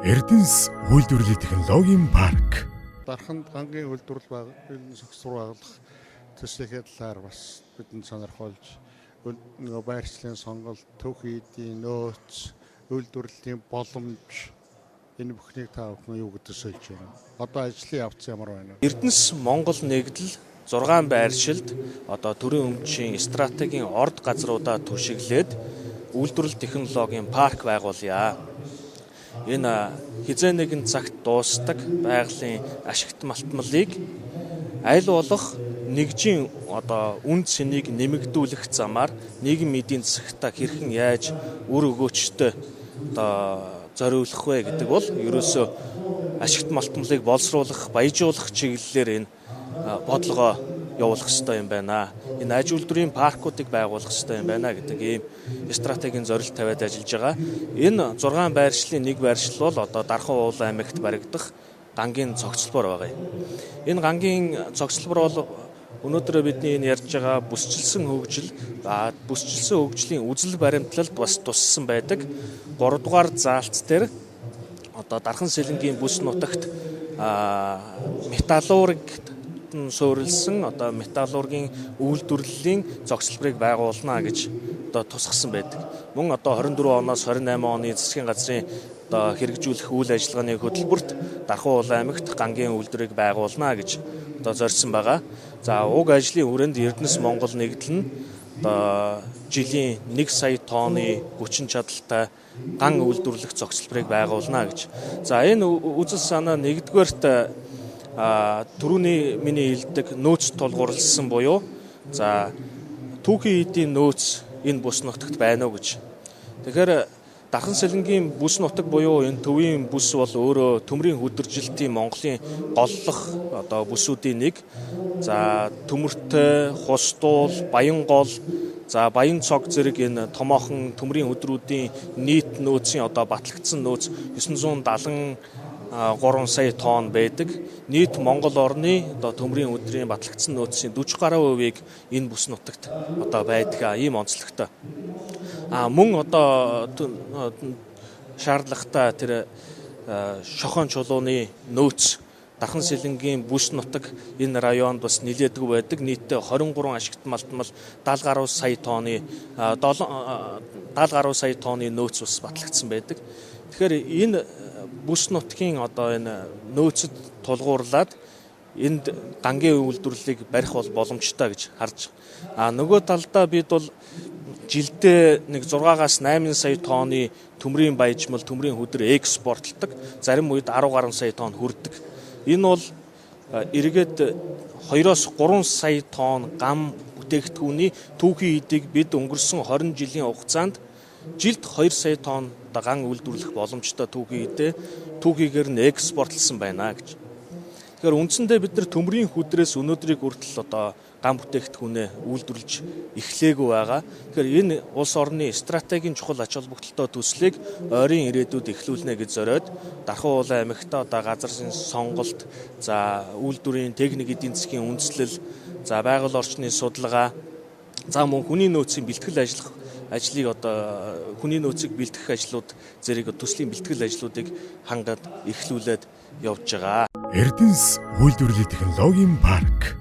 Эрдэнэс үйлдвэрлэлийн технологийн парк. Дарханд гангийн үйлдвэрлэл баг согсруу агуулах төслийнхээ талаар бас бидэнд сонирхолж нөгөө байршлын сонголт, түүхий эдийн нөөц, үйлдвэрлэлийн боломж энэ бүхнийг та бүхэн юу гэдэг сольж байна? Одоо ажлын явц ямар байна вэ? Эрдэнэс Монгол нэгдэл 6 байршилд одоо төрийн өмчийн стратегийн орд газруудаа түшиглээд үйлдвэрлэл технологийн парк байгуулъя. Энэ хизээ нэгэн цагт дуустдаг байгалийн ашигт малтмалыг аль болох нэгжийн одоо үн цэнийг нэмэгдүүлэх замаар нийгэм эдийн засагтаа хэрхэн яаж үр өгөөчтэй одоо зориулах вэ гэдэг бол ерөөсөө ашигт малтмалыг боловсруулах, баяжуулах чиглэлээр энэ бодлогоо явуулах ёстой юм байна. Энэ аж үйлдвэрийн паркуудыг байгуулах ёстой юм байна гэдэг ийм стратегийн зорилт тавиад ажиллаж байгаа. Энэ 6 байршлын нэг байршил бол одоо Дархан уул аймагт баригдах гангийн цогцлбор байгаа юм. Энэ гангийн цогцлбор бол өнөөдөр бидний энэ ярьж байгаа бүсчилсэн хөгжил, бүсчилсэн хөгжлийн үзэл баримтлалд бас туссан байдаг. 3 дугаар заалт дээр одоо Дархан Сэлэнгийн бүс нутагт металлургт нь суурилсан одоо металлургийн үйлдвэрлэлийн зогсолборыг байгуулна гэж одоо тусгасан байдаг. Мөн одоо 24 оноос 28 оны засгийн газрын одоо хэрэгжүүлэх үйл ажиллагааны хөтөлбөрт Дархан уул аймагт гангийн үйлдвэрийг байгуулна гэж одоо зорьсон байгаа. За уг ажлын хүрээнд Эрдэнэс Монгол нэгдэл нь одоо жилийн 1 сая тонны хүчин чадалтай ган үйлдвэрлэх зогсолборыг байгуулна гэж. За энэ үзэл санаа нэгдүгээрт түрүүний миний хэлдэг нөөц тулгуурласан буюу за түүхий эдийн нөөц энэ бүс нутагт байна уу гэж. Тэгэхээр Дархан Сэлэнгийн бүс нутаг буюу энэ төвийн бүс бол өөрөө төмрийн хүдэржилтийн Монголын голлох одоо бүсүүдийн нэг. За Төмөртэй, Хустуул, Баянгол, за Баян цог зэрэг энэ томоохон төмрийн хүдрүүдийн нийт нөөцийн одоо батлагдсан нөөц 973 сая тонн байдаг. Нийт Монгол орны одоо төмрийн өдрийн батлагдсан нөөцийн 40 гаруй хувийг энэ бүс нутагт одоо байдаг ийм онцлогтой. А мөн одоо шаардлагатай тэр шохон чулууны нөөц Дархан Сэлэнгийн бүс нутаг энэ районд бас нилээдгүй байдаг. Нийтдээ 23 ашигт малтмал 70 гаруй сая тонны 70 гаруй сая тонны нөөц бас батлагдсан байдаг. Тэгэхээр энэ бүс нутгийн одоо энэ нөөцөд тулгуурлаад энд гангийн үйлдвэрлэлийг барих бол боломжтой гэж харж. А нөгөө талдаа бид бол жилдээ нэг 6-аас 8 сая тонны төмрийн баяжмал, төмрийн хүдэр экспортлдог. Зарим үед 10 гаруй сая тонн хүрдэг. Энэ бол эргээд 2-оос 3 сая тонн гам бүтээгдэхүүний түүхий эдийг бид өнгөрсөн 20 жилийн хугацаанд жилд 2 сая тонн ган үйлдвэрлэх боломжтой түүхий эдээ түүхийгээр нь экспортлсон байна гэж. Тэгэхээр үндсэндээ бид нар төмрийн хүдрээс өнөөдрийг хүртэл одоо ган бүтээгдэхүүнээ үйлдвэрлэж эхлээгүй байгаа. Тэгэхээр энэ улс орны стратегийн чухал ач холбогдолтой төслийг ойрын ирээдүйд эхлүүлнэ гэж зориод Дархан уул аймагт одоо газрын сонголт, за үйлдвэрийн техник эдийн засгийн үндэслэл, за байгаль орчны судалгаа, за мөн хүний нөөцийн бэлтгэл ажиллах ажлыг одоо хүний нөөцийг бэлтгэх ажлууд зэрэг төслийн бэлтгэл ажлуудыг хангаад эхлүүлээд явж байгаа. Эрдэнэс үйлдвэрлэлийн технологийн парк.